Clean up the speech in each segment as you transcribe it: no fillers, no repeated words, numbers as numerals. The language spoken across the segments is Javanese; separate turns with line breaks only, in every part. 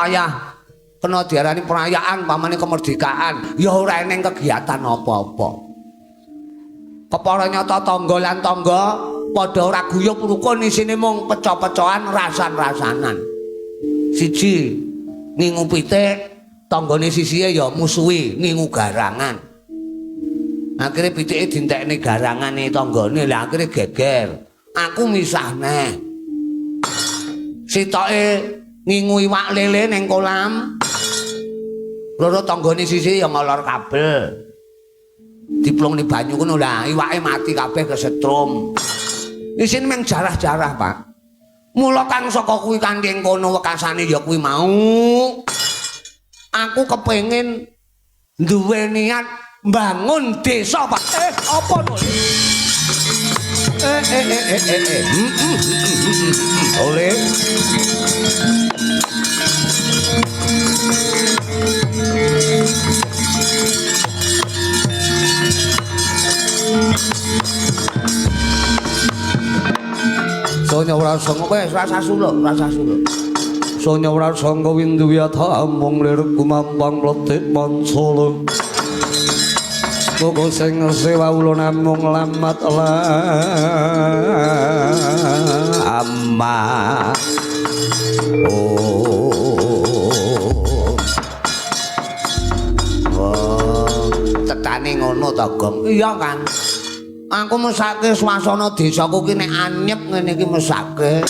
Wayah kena diarani perayaan pamane kemerdekaan, ya ora eneng kegiatan apa-apa. Kepara nyata tangga lan tangga padha ora guyub rukun, isine mung pecah-pecahan, rasan-rasanan. Siji ngingu pitik, tanggane sisihe ya musuhi ngingu garangan. Akhire pitike dintekne garangane tanggane, lah akhire geger. Aku misah neh. Sitoke ngingu iwak lele ning kolam. Loro tanggane sisihe ya ngolor kabel. Diplungne banyu kono lah iwake mati kabeh kesetrum. Isine mung jarah-jarah, Pak. Mula kang saka kuwi kanthi kono wekasane ya kuwi mau. Aku kepengin duwe niat bangun desa, Pak. Apa to? Oleh. Sonya ora sanga wis rasa suluk, rasa suluk.
Sonya ora sanga windu yatha amung lir kumampang pletik mancala. Koko sing sewa ulun namung lamat lama.
Oh. Oh, tetane ngono to, Gong. Iya, Kang. Aku mesake swasana desaku ki nek anyep ngene iki mesake.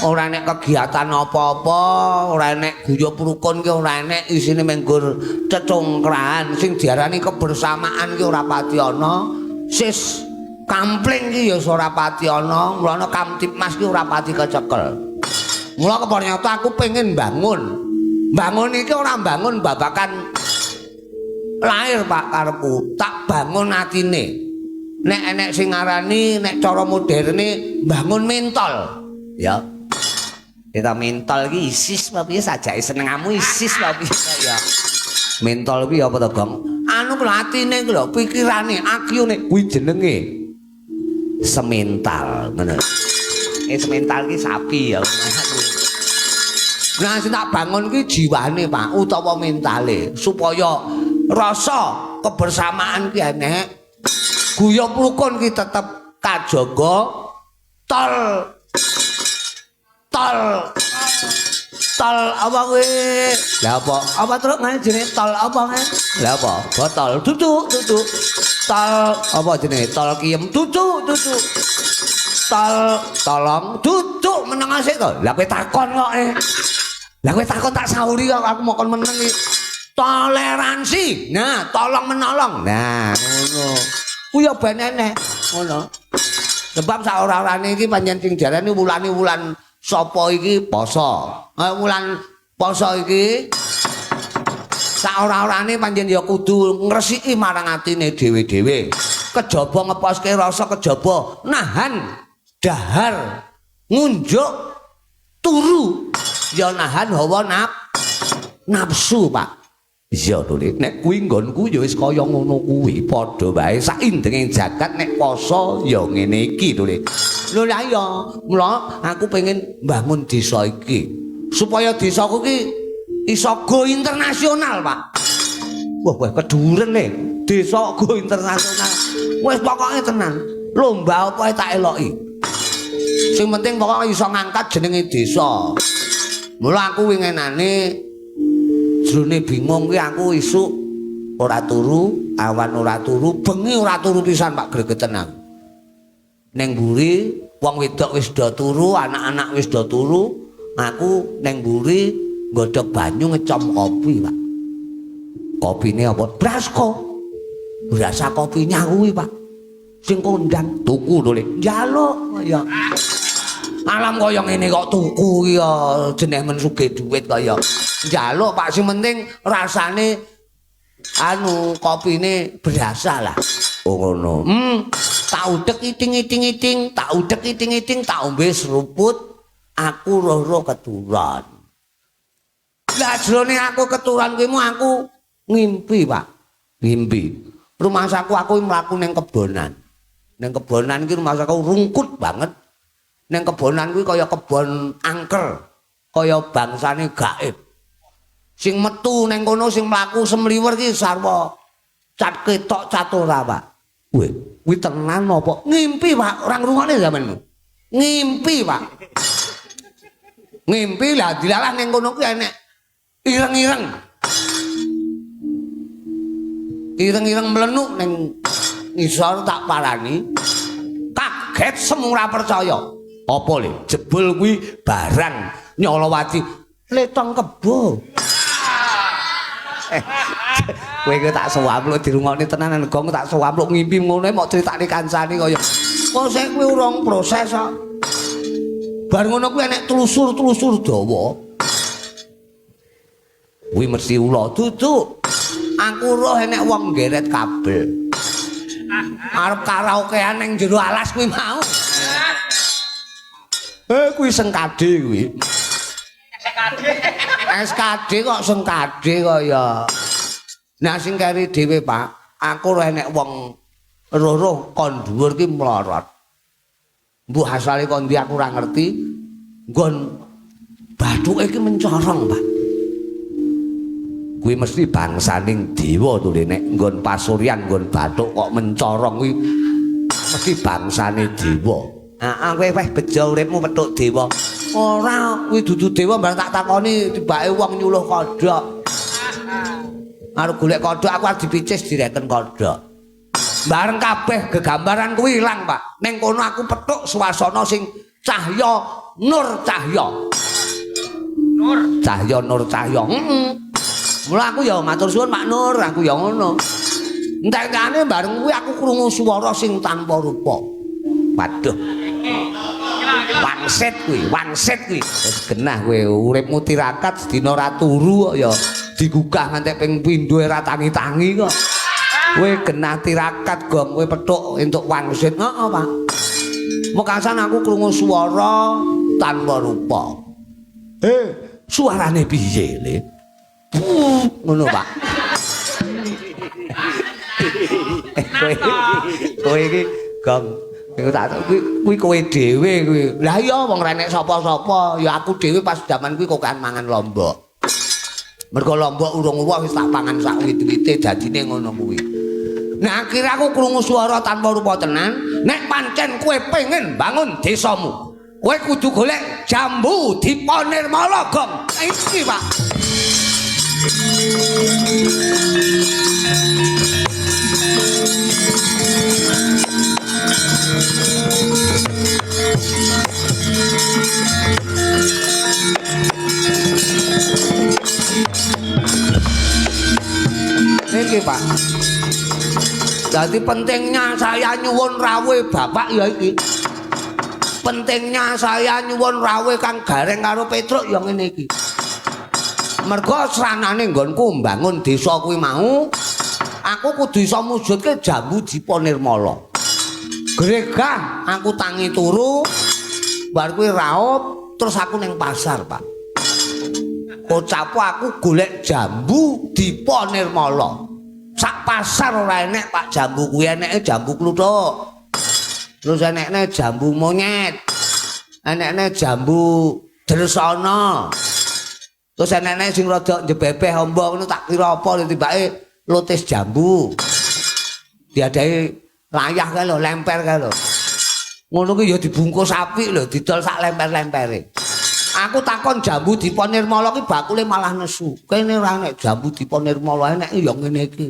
Ora enek kegiatan apa-apa, ora enek guyub rukun ki ora enek, isine menggur cecungkrahan sing diarani kebersamaan ki ora pati ana. Sis kampling ki ya ora pati ana, mulane Kamtibmas ki ora pati kecekel. Mula keparnyata aku pengen bangun. Bangun iki ora bangun babakan lahir, Pak, karepku. Tak bangun atine. Nek enek sing ngarani nek cara moderne bangun mentol.
Ya. Kita mentol iki isis apa piye sajake senengamu isis apa piye ya.
Mentol kuwi apa to, Gong? Anu ku lho atine ku lho, pikirane, akyune kuwi jenenge semental ngono.
Semental iki sapi ya.
Nah, sing tak bangun ki jiwane, Pak, utawa mentale supaya rasa kebersamaan ki enek. Guyub rukun ki tetep kajaga. Tol tol tol apa kuwi? Lah apa? Apa truk ngene jenenge tol apa ngene? Lah apa? Botol duduk duduk. Tol apa jenenge? Tol kiem duduk duduk. Tol tolong duduk meneng asik to. Lah kowe takon kok eh. Lah kowe takon tak sauri kok aku mau kon meneng iki. Toleransi. Nah, tolong menolong. Nah, ngono. Kuwi ya ben enek ngono. Sebab sak ora-orane iki pancen sing diarani wulane wulan sapa iki poso. Wulan poso iki sak ora-orane pancen ya kudu ngresiki marang atine dhewe-dhewe. Kejaba ngeposke rasa, kejaba nahan dahar ngunjuk turu ya nahan hawa nafsu, Pak. Iya to, Lik. Nek kuwi nggonku ya wis kaya ngono kuwi, padha wae sak indenge jagat nek poso ya ngene iki to, Lik. Lho lah iya, mula aku pengen mbangun desa iki supaya desaku ki iso go internasional, Pak. Wah, wah keduren le. Desa go internasional. Wis pokoke tenan. Lomba apa tak eloki. Sing penting pokoke iso ngangkat jenenge desa. Mula aku winginane jrone bingung kuwi aku isuk ora turu, awan ora turu, bengi ora turu pisan, Pak, gregeten aku. Ning mburi wong wedok wis do turu, anak-anak wis do turu, aku ning mburi nggodhog banyu ngecom kopi, Pak. Kopine apa? Brasko. Berasa kopinya kuwi, Pak. Sing kondang tuku to, Lik. Njaluk ya. Alam kaya ngene kok tuku ya jeneng men sugih duit kaya. Njaluk, Pak, sing penting rasane anu kopine berasa lah. Oh ngono. Tak udek iting-iting-iting, tak udek iting-iting, tak ombe seruput, aku roh-roh keturon. Lah jrone aku keturon kuwi aku ngimpi, Pak. Ngimpi. Rumangsaku aku mlaku ning kebonan. Ning kebonan iki rumangsaku rungkut banget. Ning kebonan kuwi kaya kebon angker, kaya bangsane gaib. Sing metu ning kono sing mlaku semliwer ki sarwa cat ketok cat ora, Pak. Weh, kuwi tenan apa? Ngimpi, Pak, ora ngrungokne sampeanmu. Ngimpi, Pak. Ngimpi lah dilalah ning kono kuwi enek ireng-ireng. Ireng-ireng mlenuk ning ngisor tak parani. Kaget semua ora percaya. Apa le? Jebul kuwi barang nyolowati letong kebo. Kowe iki tak sewamluk dirungokne tenanan gong tak sewamluk ngimpi ngono mok critakne kancane kaya kok sik kuwi urung proses kok. Bar ngono kuwi enek tlusur-tlusur dawa. Kuwi mesti ula duduk. Aku roh enek wong geret kabel. Arep karaokean ning jero alas kuwi mau. Kuwi sengkade kuwi. SKD. SKD kok sengkade kok ya. Nah sing keri dhewe, Pak, aku roh enek wong roh kon dhuwur ki mlorot. Mbuh asale kon ndi aku ora ngerti. Nggon bathuke ki mencorong, Pak. Kuwi mesti bangsaning dewa to nek nggon pasuryan nggon bathuk kok mencorong kuwi mesti bangsane dewa. Heeh, kowe weh bejo uripmu petuk dewa. Ora, kuwi dudu dewa bareng tak takoni tibake wong nyuluh kodhok. Arep golek kodhok aku arep dipicis direken kodhok. Bareng kabeh gegambaran kuwi ilang, Pak. Ning kono aku petuk swasana sing cahya nur cahya. Nur cahya nur cahya. Heeh. Mula aku ya matur suwun Pak Nur, aku ya ngono. Entek-entekane bareng kuwi aku krungu swara sing tanpa rupa. Waduh. Wangsit kuwi, wangsit kuwi. Wis genah kowe uripmu tirakat sedina ora turu kok ya digugah nganti ping pindho ora tangi-tangi kok. Kowe genah tirakat gong kowe petuk entuk wangsit. Heeh, Pak. Mekasan aku krungu swara tanpa rupa. Suarane piye, Le? Ngono, Pak. Kowe iki gong iku tak kuwi kowe dhewe kuwi. Lah iya wong ra enek sapa-sapa, ya aku dhewe pas jaman kuwi kokan mangan lombok. Mergo lombok urung uwah wis tak pangan sak wit-wite dadine ngono kuwi. Nah akhire aku krungu swara tanpa rupa tenan, nek pancen kowe pengen bangun desamu, kowe kudu golek jambu Dipa Nirmala, Gong. Iki, Pak. Iki, Pak. Jadi pentingnya saya nyuwun rawuh bapak ya iki. Pentingnya saya nyuwun rawuh Kang Gareng karo Petruk ya ngene iki. Mergo sranane nggonku mbangun desa kuwi mau, aku kudu iso mujudke jambu Dipa Nirmala. Gregah aku tangi turu, bar kuwi raup, terus aku ning pasar, Pak. Kocapu aku golek jambu Dipa Nirmala. Sak pasar ora enek, Pak, jambu kuwi eneke jambu kluthuk. Terus enekne jambu monyet. Enekne jambu dresana. Terus enekne sing rada njebebeh amba ngono tak kira apa tibake lotis jambu. Diadahi layah kae lho, lemper kae lho. Ngono kuwi ya dibungkus apik lho, didol sak lemper-lempere. Aku takon jambu Dipa Nirmala ki bakule malah nesu. Kene ora enek jambu Dipa Nirmala, enek ya ngene iki.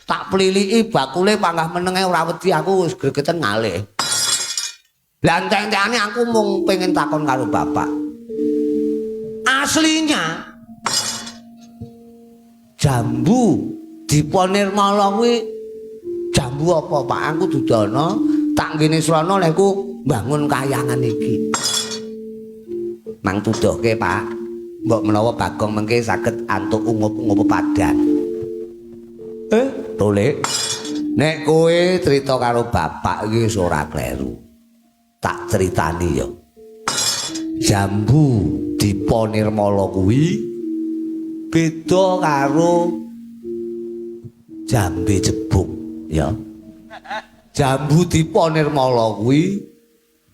Tak pliliki bakule panggah menenge ora wedi aku wis gregeten ngalih. Lah entek-entekane aku mung pengen takon karo bapak. Aslinya jambu Dipa Nirmala kuwi jambu apa, Pak? Aku dudono tak nggene srana lehku mbangun kayangan iki. Mang tuduhke, Pak. Mbok menawa Bagong mengke saged antuk ungup-ungup padan. Tole. Nek kowe crita karo bapak iki wis ora kleru. Tak critani ya. Jambu Dipa Nirmala kuwi beda karo jambe jebuk ya. Jambu Dipa Nirmala kuwi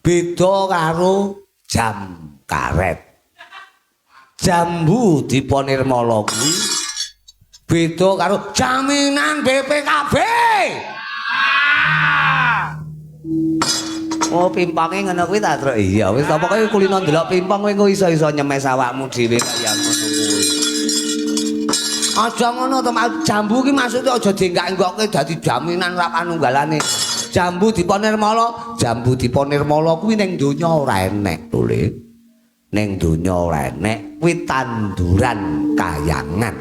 beda karo jam karet. Jambu Dipa Nirmala kuwi beda karo jaminan BPKB. Oh, pimponge ngono kuwi ta, Truk? Iya, wis ta pokoke kulino ndelok pimpong kowe engko iso-iso nyemes awakmu dhewe kaya ngono kuwi. Aja ngono to, jambu ki maksude aja dienggak-enggokke dadi jaminan ra panunggalane. Jambu Dipa Nirmala, Jambu Dipa Nirmala kuwi ning donya ora enek to, Le. Ning donya ora enek, kuwi tanduran kayangan.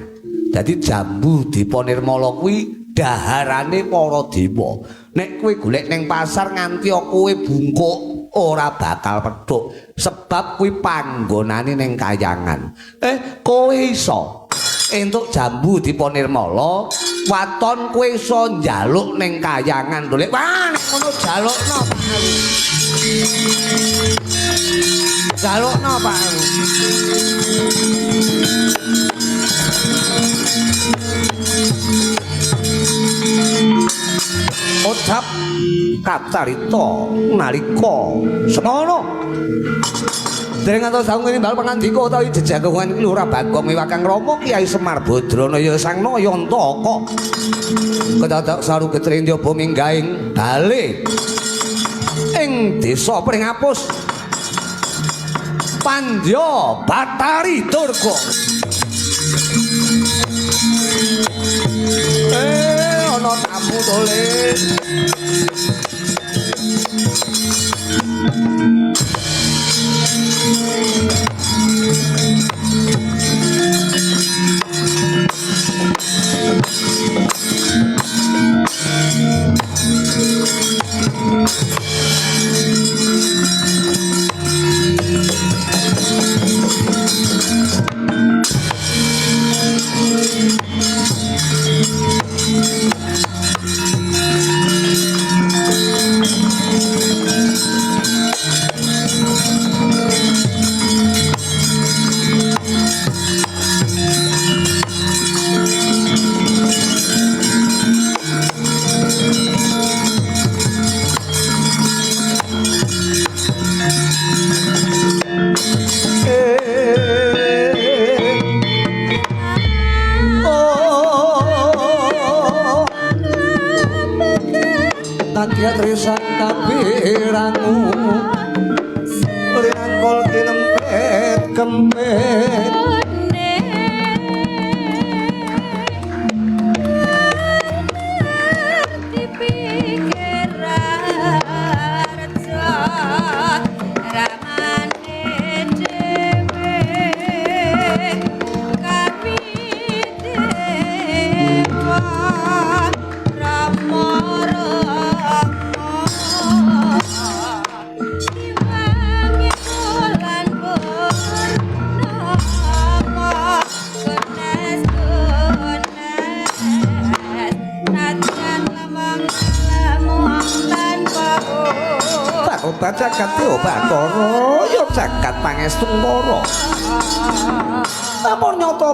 Dadi Jambu Dipa Nirmala kuwi daharane para dewa. Nek kowe golek ning pasar nganti kowe bungkuk ora bakal petuk sebab kuwi panggonane ning kayangan. Kowe iso entuk Jambu Dipa Nirmala, waton kowe iso njaluk ning kayangan lho. Wah, nek ngono jalukno Pak. Jalukno Pak. Ucap kacarita nalika semana dereng ngantos saung nimbal pangandika utawi jejagongan iki Lurah Bagong miwah Kang Rama Kyai Semar Badranaya Sang Nayantaka kedadak saru getri njaba minggaing bale ing desa Pringapus Pandya Bathari Durga. Ana tamu to, Le.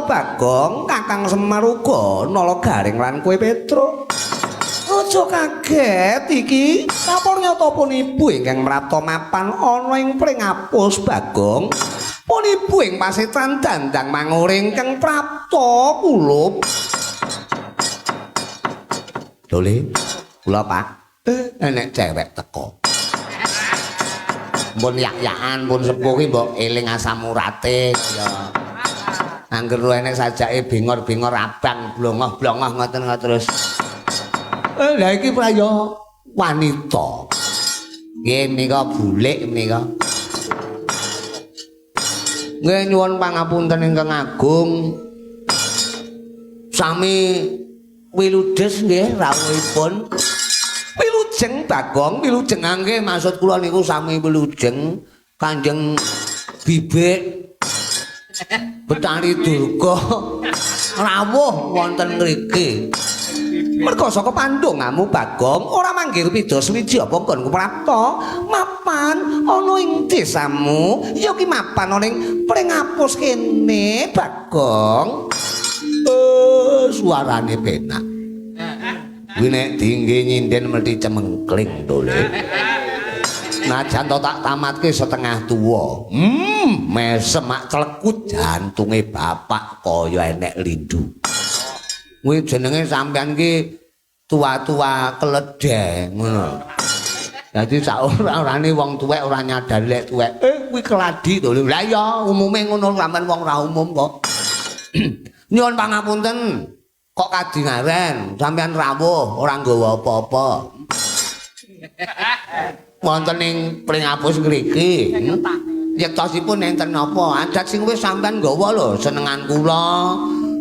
Bagong Kakang Semar uga nala garing lan kowe Petruk. Aja kaget iki. Kapur nyata pun ibu ingkang mrapta mapan ana ing Pringapus Bagong. Pun ibu ing pasetan dandang mangur ingkang prapta kulup. Lho Le, kula Pak, enek cewek teko. Mbun yak-yakan, pun sepuh ki mbok eling asam urate ya. Angger enek sajake bengor-bengor abang blongoh-blongoh ngoten terus. Lha iki praya wanita. Nggih menika bulik menika. Nggih nyuwun pangapunten ingkang agung. Sami wiludes nggih rawuhipun. Wilujeng Bagong, wilujeng nggih maksud kula niku sami wilujeng Kanjeng Bibik Bathari Durga rawuh wonten ngriki. Merga saka pandongamu Bagong ora manggil pida suwiji apa nggonku prapta mapan ana ing desamu ya ki mapan ana ing Pringapus kene Bagong. Suarane penak. Kuwi nek dingge nyinden mesti cemengkling to, Le. Najan to tak tamatke setengah tuwa. Mesem mak clekut jantunge bapak kaya enek lindu. Kuwi jenenge sampean ki tua-tua keledheng ngono. Dadi sak ora-orane wong tuwek ora nyadari lek tuwek. Kuwi keladi to. Lah iya umume ngono sampean wong ora umum kok. Nyuwun pangapunten. Kok kadingaren sampean rawuh ora nggawa apa-apa. Wonten ing Pringapus ngriki. Yektosipun enten napa? Adat sing wis sampean nggawa lho senengan kula.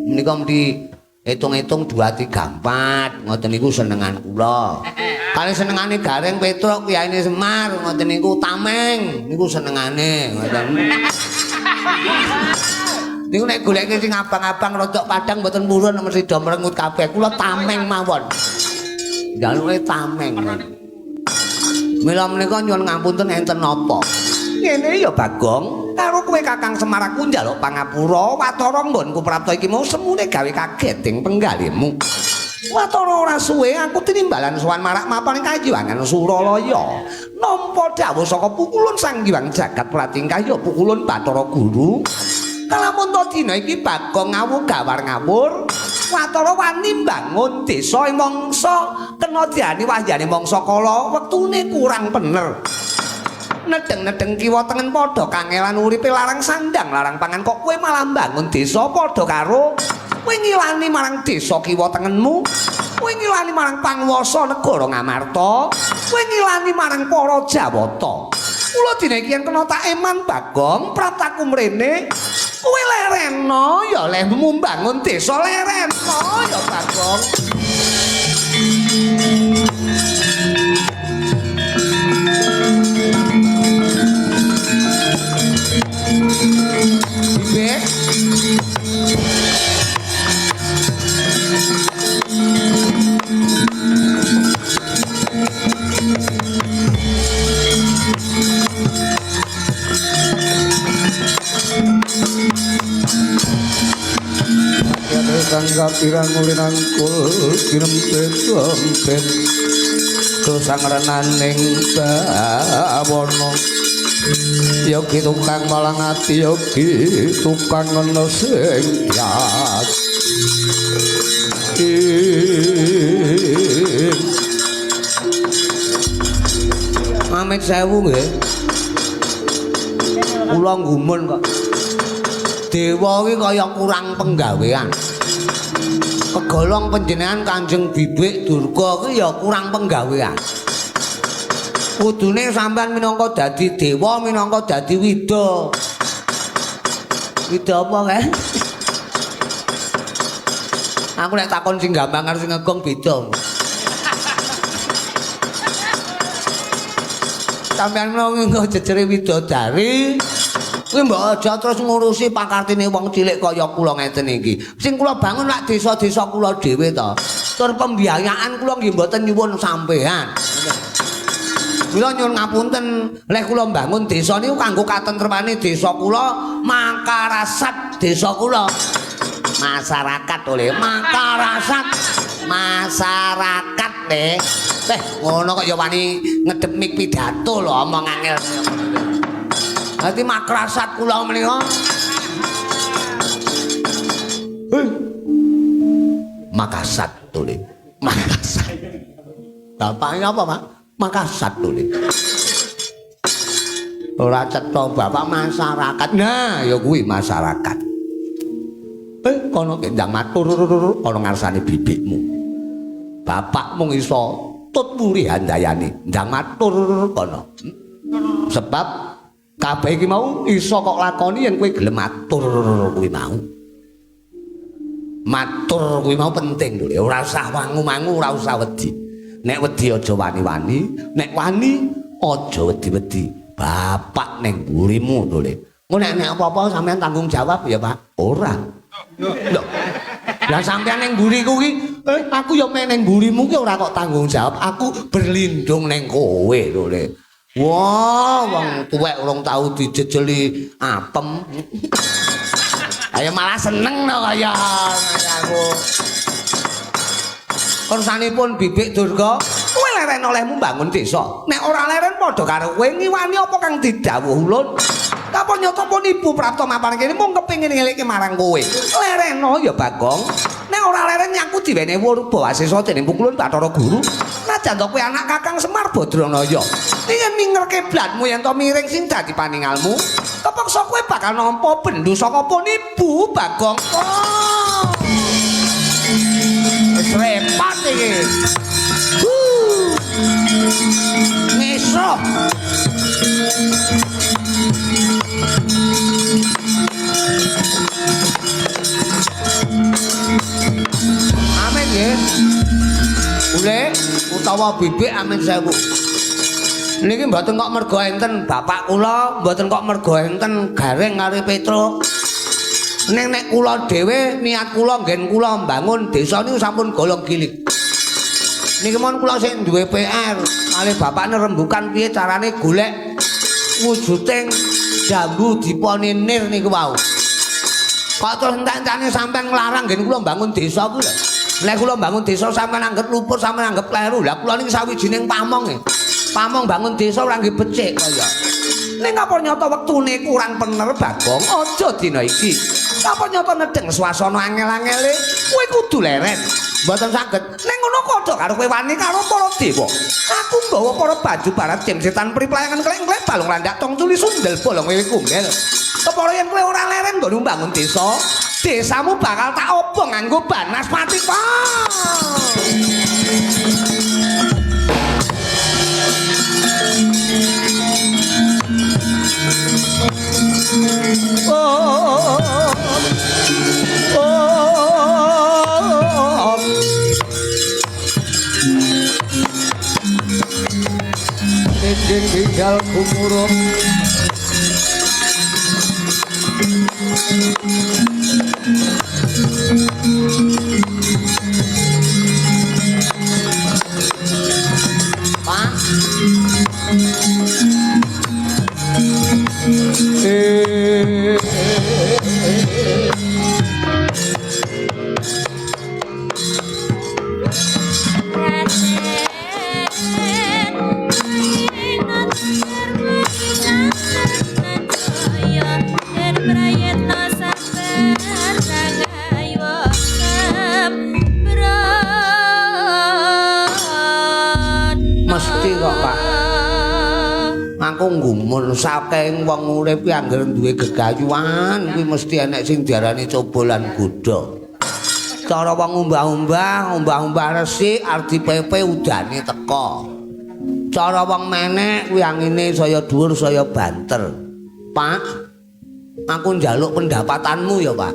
Menika mesti hitung-hitung 2 3 4 ngoten niku senengan kula. Kali senengane Gareng Petruk kiyaine Semar ngoten niku tameng niku senengane ngoten. Niku nek goleke sing abang-abang rodok padang mboten purun mesti do merengut kabeh. Kula tameng mawon. Jaluke tameng. Mila menika nyuwun ngapunten enten napa? Ngene ya Bagong, karo kowe Kakang Semar aku njaluk pangapura watara nggonku prapta iki mau semune gawe kaget ing penggalihmu. Watara ora suwe aku tinimbalan sowan marak mapan kayiwangan Suralaya. Nampa dawuh saka pukulun Sang Hyang Jagat Pratingkah ya pukulun Bathara Guru. Kalamun ta dina iki Bagong ngawu gawar ngawur, watara wani mbangun desa ing mangsa kena diani wahyane mangsa kala wektune kurang bener. Nedeng-nedeng kiwa tengen padha kangelan uripe larang sandang larang pangan kok kowe malah mbangun desa padha karo kowe ngilani marang desa kiwa tengenmu, kowe ngilani marang panguwasa negara Ngamarta, kowe ngilani marang para Jawata. Kula dina iki yen kena tak eman Bagong praptaku mrene kowe lereno ya lehmu mbangun desa lereno ya Bagong. Bibik.
Kang kapirang ulinangkul kinempet-empet sangrenaning bawana yogi tukang malang ati yogi tukang ana sing yakin.
Amit sewu nggih. Kula nggumun kok. Dewa iki kaya kurang penggawean. Kegolong panjenengan Kanjeng Bibik Durga kuwi ya kurang penggawean. Kudune sampean minangka dadi dewa, minangka dadi wida. Wida apa kae? Aku nek takon sing gampang karo sing ngegong beda. Sampean menawa jejere widodari, kuwi mbok aja terus ngurusi pakartine wong cilik kaya kula ngeten iki. Sing kula bangun lak desa-desa kula dhewe to. Tur pembiayaan kula nggih mboten nyuwun sampean. Kula nyuwun ngapunten, lek kula mbangun desa niku kanggo katentremane desa kula, makarasat desa kula. Masyarakat oleh makarasat. Masyarakat deh. Ngono kok ya wani ngedep mik pidato lho omong angel. Dadi makrasat kula menika. Makasat to le. Makasat. Bapake apa, Pak? Makasat to le. Ora cetha bapak masyarakat. Nah, ya kuwi masyarakat. Kono kendang matur ana ngarsane bibikmu. Bapakmu iso tut wuri handayani. Ndang matur kono. Sebab kabeh iki mau iso kok lakoni yen kowe gelem matur kuwi mau. Matur kuwi mau penting lho, ora usah wangu-wangu, ora usah wedi. Nek wedi aja wani-wani, nek wani aja wedi-wedi. Bapak ning mburimu lho. Engko nek nek apa-apa sampean tanggung jawab ya, Pak. Ora. Lho. Lah sampean ning mburiku ki, aku ya mek ning mburimu ki ora kok tanggung jawab, aku berlindung ning kowe lho. Wah, wong tuwek urung tau dijejeli apem. Ayo malah seneng to kaya aku. Kersanipun Bibik Durga, kowe leren olehmu mbangun desa. Nek ora leren Padha karo kowe ngiwani apa kang didhawuh ulun. Apa nyata pun ibu prapta mapan kene mung kepengin ngelingke marang kowe. Lereno ya Bagong. Nek ora leren aku diwenehi wurba asesa dening pukulun Bathara Guru. Najan to kowe anak Kakang Semar Badranaya. Yen minger kiblatmu yen to miring sing dadi paningalmu, kepeksa kowe bakal nampa bendu saka pun ibu Bagong. Oh. Wis repot iki. Ngesoh. Amin nggih. Bule utawa bibik amin sewu. Niki mboten kok mergo enten bapak kula, mboten kok mergo enten Gareng karo Petruk. Ning nek kula dhewe niat kula nggen kula mbangun desa niku sampun golong gilig. Niki mon kula sing duwe PR, kalih bapakne rembukan piye carane golek wujuding jambu diponinir niku wau. Kok terus entek-entane sampean nglarang nggen kula mbangun desa kuwi lho. Nek kula mbangun desa sampean anggep luput, sampean anggep kleru. Lah kula niki sawijining pamong e. Pamong bangun desa ora nggih becik kaya. Ning apa nyata wektune kurang bener Bagong, aja dina iki. Apa nyata nedeng swasana angel-angele, kowe kudu leren. Mboten saged. Ning ngono padha karo kowe wani karo para dewa. Aku nggawa para baju barat jim setan priplayangan klek-klek balung landak tong culi sundel bolong wewe kumbel. Kepara yen kowe ora leren nggon mbangun desa, desamu bakal tak obong nganggo banaspati.
Dinding ginjal kumurung.
Pak. Mesti kok Pak. Aku nggumun saking wong urip kuwi anggere duwe gegayuhan kuwi mesti enek sing diarani coba lan godha. Cara wong umbah-umbah, umbah-umbah resik arep dipepe udane teka. Cara wong menek kuwi angine saya dhuwur saya banter. Pak, aku njaluk pendapatanmu ya, Pak.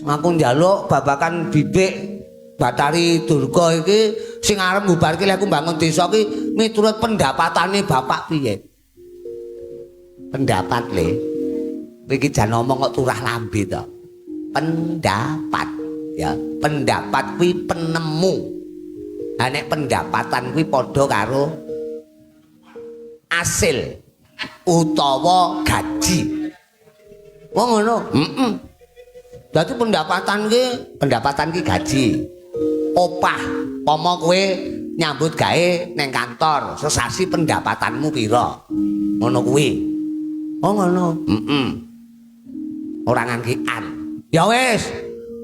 Aku njaluk babakan bibik Bathari Durga iki sing arep mbubarke lek aku mbangun desa iki miturut pendapatane bapak piye? Pendapat le. Kowe iki jan ngomong kok turah lambe to. Pendapat ya, pendapat kuwi penemu. Ha nek pendapatan kuwi padha karo asil utawa gaji. Wong ngono. Heeh. Dadi pendapatan ki gaji. Opah, pomo kowe nyambut gawe neng kantor, sesasi pendapatanmu pira? Ngono kuwi. Oh ngono. Heeh. Ora nganggean. Ya wis,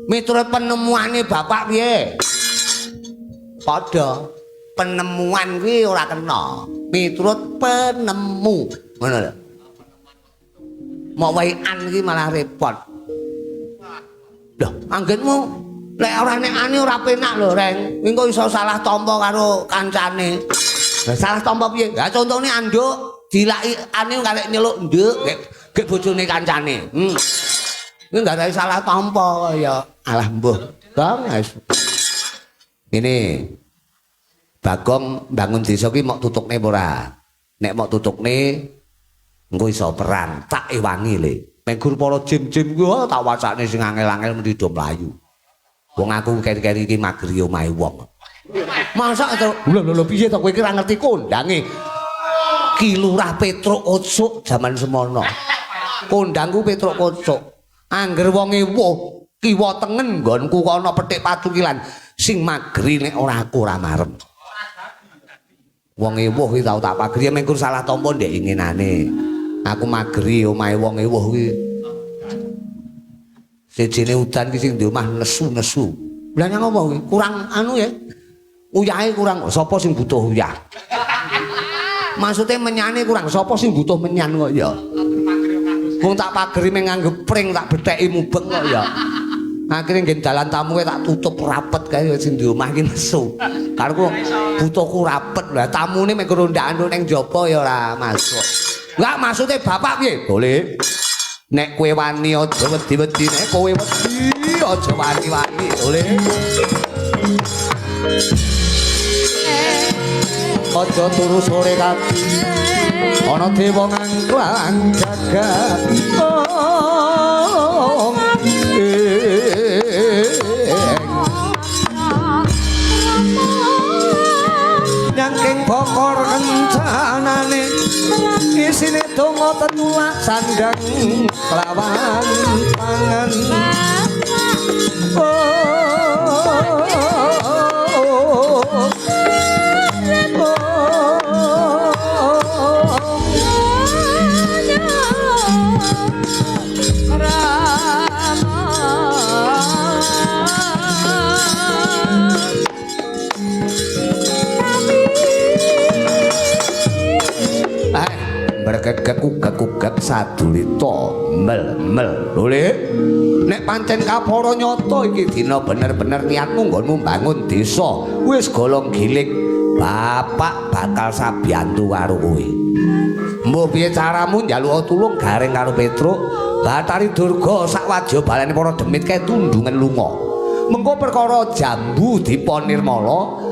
miturut penemuane bapak piye? Padha penemuan kuwi ora kena. Miturut penemu. Ngono lho. Mok wae an iki malah repot. Loh, anggenmu lek ora nek ane ora penak lho, Reng. Engko iso salah tampa karo kancane. Lah salah tampa piye? Lah contone anduk dilaki ane karek nyeluk nduk gek bojone kancane. Kuwi gak ada salah tampa kaya alah mbuh. Bang wis. Ngene. Bagong bangun desa ki mok tutukne apa ora? Nek mok tutukne engko iso perang, tak ewangi le. Menggur para jim-jim kuwi tak wacane sing angel-angel mesti do mlayu. Wong aku keri-keri iki mageri omahe wong. Masa to? Lho lho piye to kowe iki ora ngerti kondange. Ki Lurah Petruk Kocuk jaman semono. Kondangku Petruk Kocuk. Angger wong ewuh kiwa tengen nggonku ana petik pacukilan sing mageri nek ora aku ora marem. Wong ewuh iki tau tak pageri mengkur salah tampa ndek inginane. Aku mageri omahe wong ewuh kuwi. Sijine udan ki sing di omah nesu-nesu. Lah nyang apa kuwi? Kurang anu ya. Uyahe kurang. Sapa sing butuh uyah? Maksudnya menyane kurang. Sapa sing butuh menyan kok ya? Wong tak pageri meng nganggo pring tak betheki mubeng kok ya. Akhire nggen dalan tamu tak tutup rapet kae sing di omah ki nesu. Karepku butuhku rapet. Lah tamune mek rondakan ning njaba ya ora masuk. Enggak maksudnya bapak piye? Boleh. Nek kowe wani aja wedi-wedi, nek kowe wedi aja wani-wani. Boleh.
Aja turu sore kaki. Ana dewa ngangklang jagat. Nyangking bokor kencanane isine donga tetulak sandang kelawan pangan.
Berkegek-kegek sadulita mel-mel. Lho Le, nek pancen kapara nyata iki dina bener-bener niatmu nggonmu mbangun desa, wis golong giling, bapak bakal sabiyantu karo kowe. Mbuh piye caramu njaluk tulung Gareng karo Petruk, Bathari Durga sak wadya balane para demit kae tundungan lunga. Mengko perkara jambu Dipa Nirmala,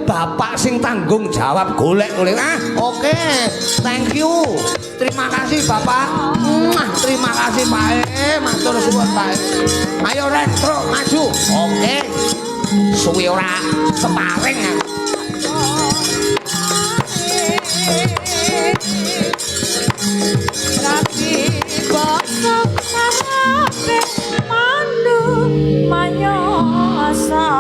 bapak sing tanggung jawab golek-golek. Ah, oke. Thank you. Terima kasih Bapak. Mwah, terima kasih Pak. Matur suwun Pak. Ayo Ren, truk maju. Oke. Suwi ora separing aku.
Rapi bosok sarape mandu mayosa.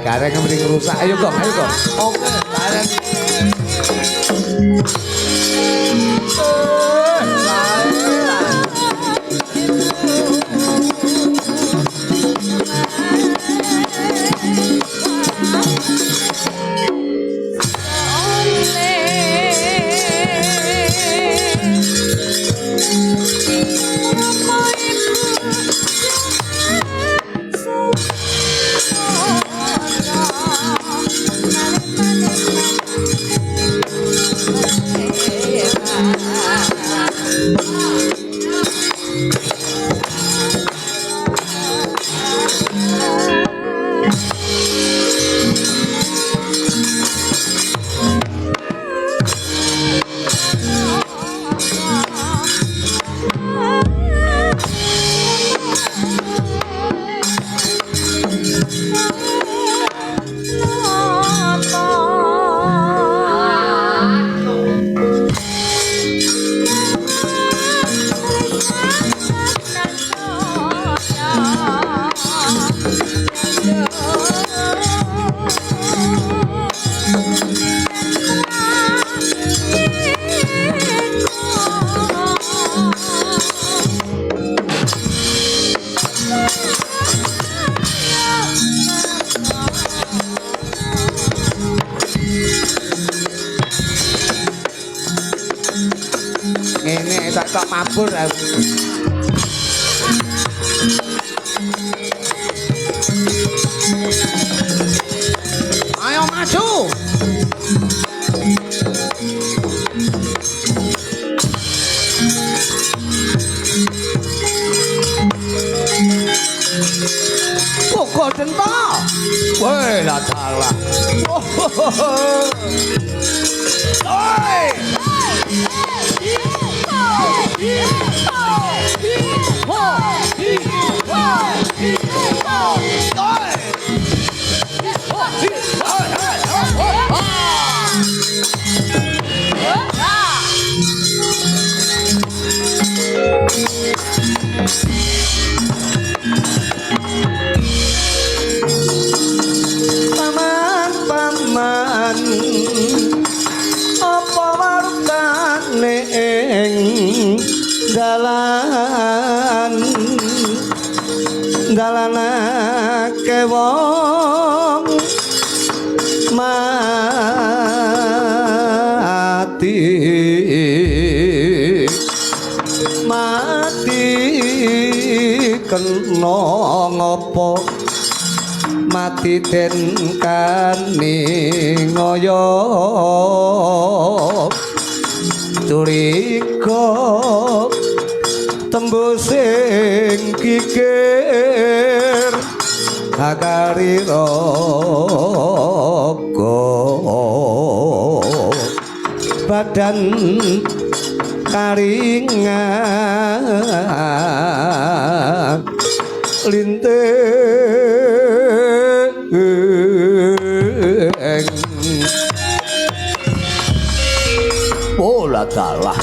Gareng mending rusak. Ayo gong, ayo gong. Oke, gareng. Ngene tak mabur aku. Ayo maju. Pokok dentak. Weh lah dalah. Oi.
Dalanake wong mati mati kena ngopo mati den kani ngoyo curiga tembusing kikir akari raga badan karingan linting.
Oh lah dalah.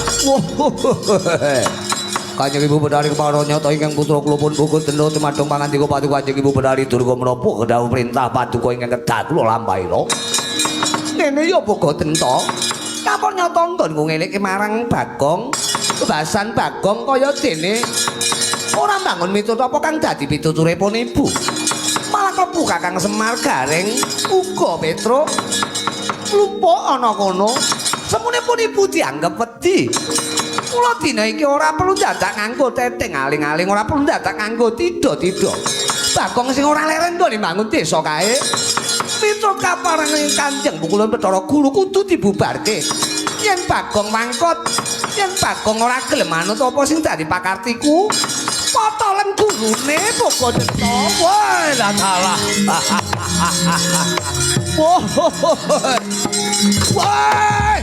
Kanjeng Ibu Bedari kepara nyata ingkang putra kula pun pukul denda tumadhong pangandika paduka Kanjeng Ibu Bedari Durga menapa kedhawuh perintah paduka ingkang kedah kula lampahi lho. Ngene ya boga denta. Kapon nyata nggonku ngeleke marang Bagong, bebasan Bagong kaya dene ora mbangun miturut apa kang dadi pituturipun ibu. Malah klebu Kakang Semar Gareng uga Petruk mlumpuk ana kono. Semunipun ibu dianggep wedi. Mula dina iki ora perlu dadak nganggo teteng aling-aling, ora perlu dadak nganggo tida-tida. Bagong sing ora leren nggone mbangun desa kae. Miturut kaparengan Kanjeng Pukulun Bathara Guru kudu dibubarke. Yen Bagong mangkot, yen Bagong ora gelem manut apa sing dadi pakartiku, potolen gurune boga denta. Wah, lah salah. Wah. Wah.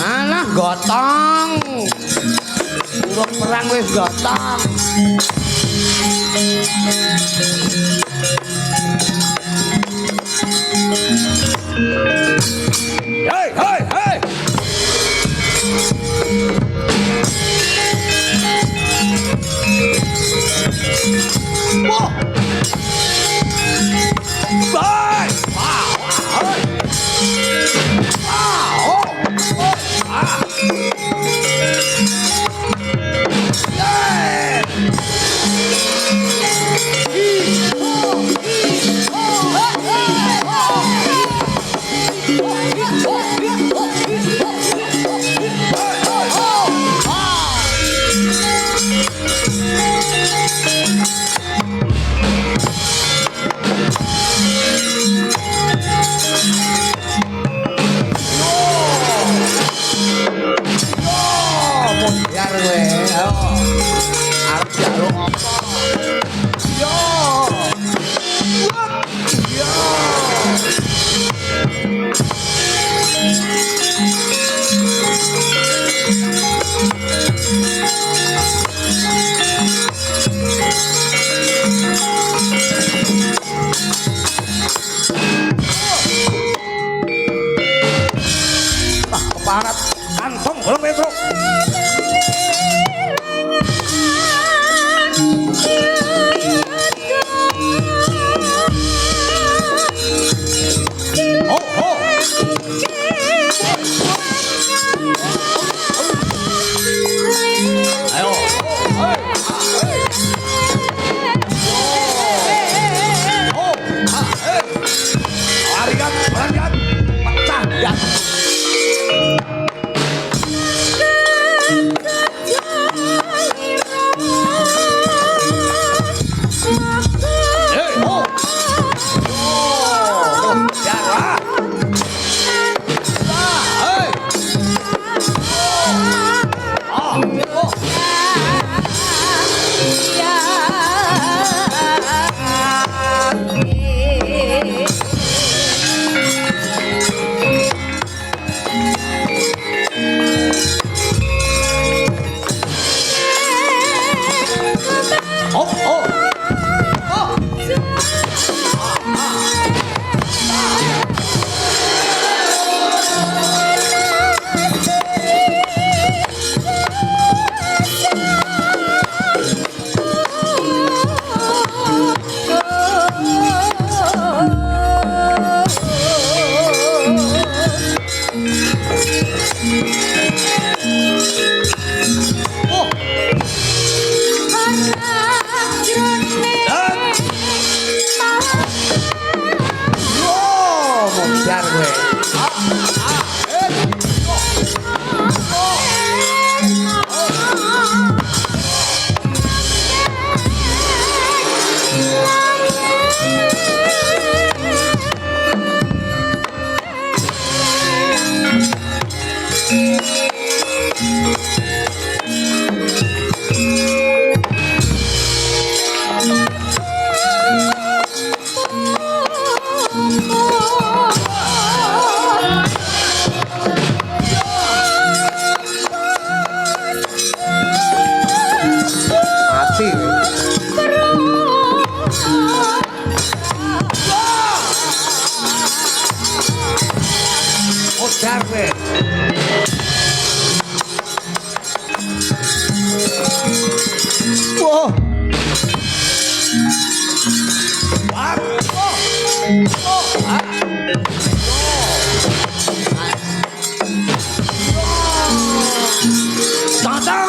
Alah gotong. Urung perang wis gotong. Hei hei hei. Wah. Wah. Wah. Wah. Oh. Ah. Yeah. Biar kowe, ayo. Arep jaluk apa? Yo. Yo. Ah, keparat kantong bolong Petruk.
Yeah.
Oh, oh. Oh. Oh. Oh, modar kowe. Mati. Modar kowe. Wah. Wah. Oh. Oh. Ah. Tata.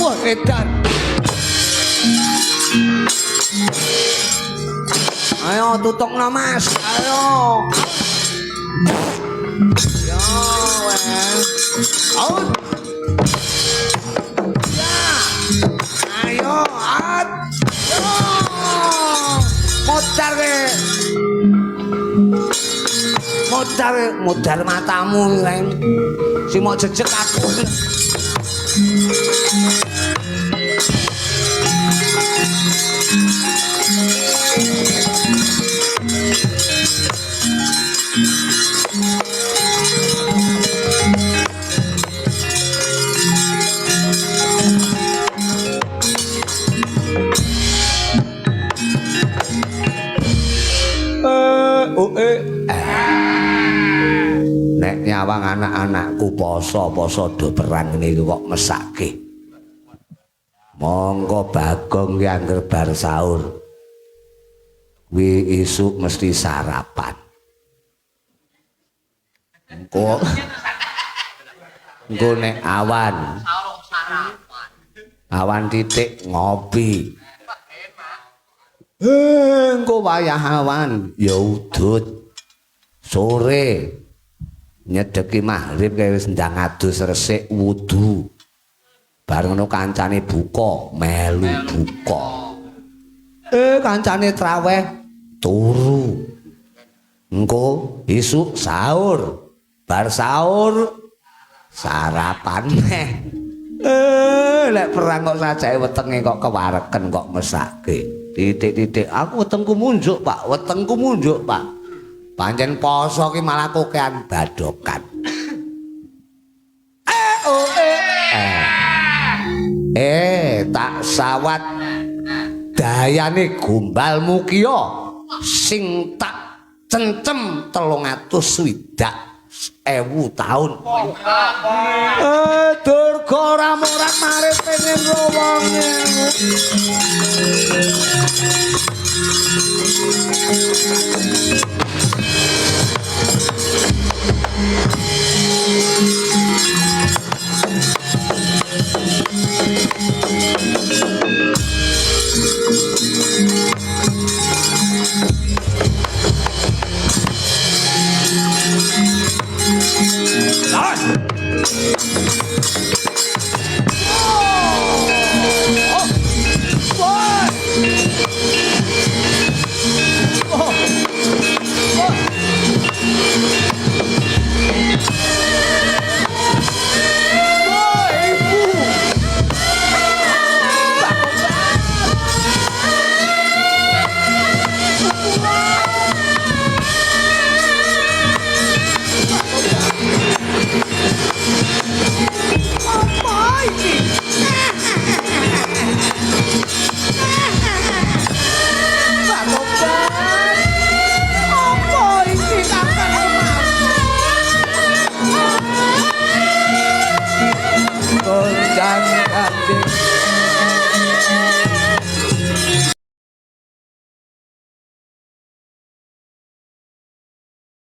Wah, edan. Ayo tutungno Mas. Ayo. Ya weh. Out. Ya. Ayo, out. Yo. Modar kowe. Modar, modar matamu kae. Sing mok jejeg aku. Nek nyawang anak-anakku poso-poso do perang niku kok mesake. Monggo Bagong ki angger bar sahur. Kuwi isuk mesti sarapan. Engko engko nek awan. Awan titik ngopi. Engko wayah awan ya udut. Sore nyedeki maghrib kaya wis ndang adus resik wudu. Bareng ngono kancane buka, melu buka. Kancane traweh turu. Engko isuk sahur. Bar sahur sarapan neh. Lek perang kok sajake wetenge kok kewareken kok mesake. Titik-titik aku wetengku munjuk, Pak. Wetengku munjuk, Pak. Pancen poso ki malah kokean badokan. Tak sawat dayane gombal mukia sing tak cencem 360.000 taun. Durga ramoran mare pengen wonge. Gonjang ganjing.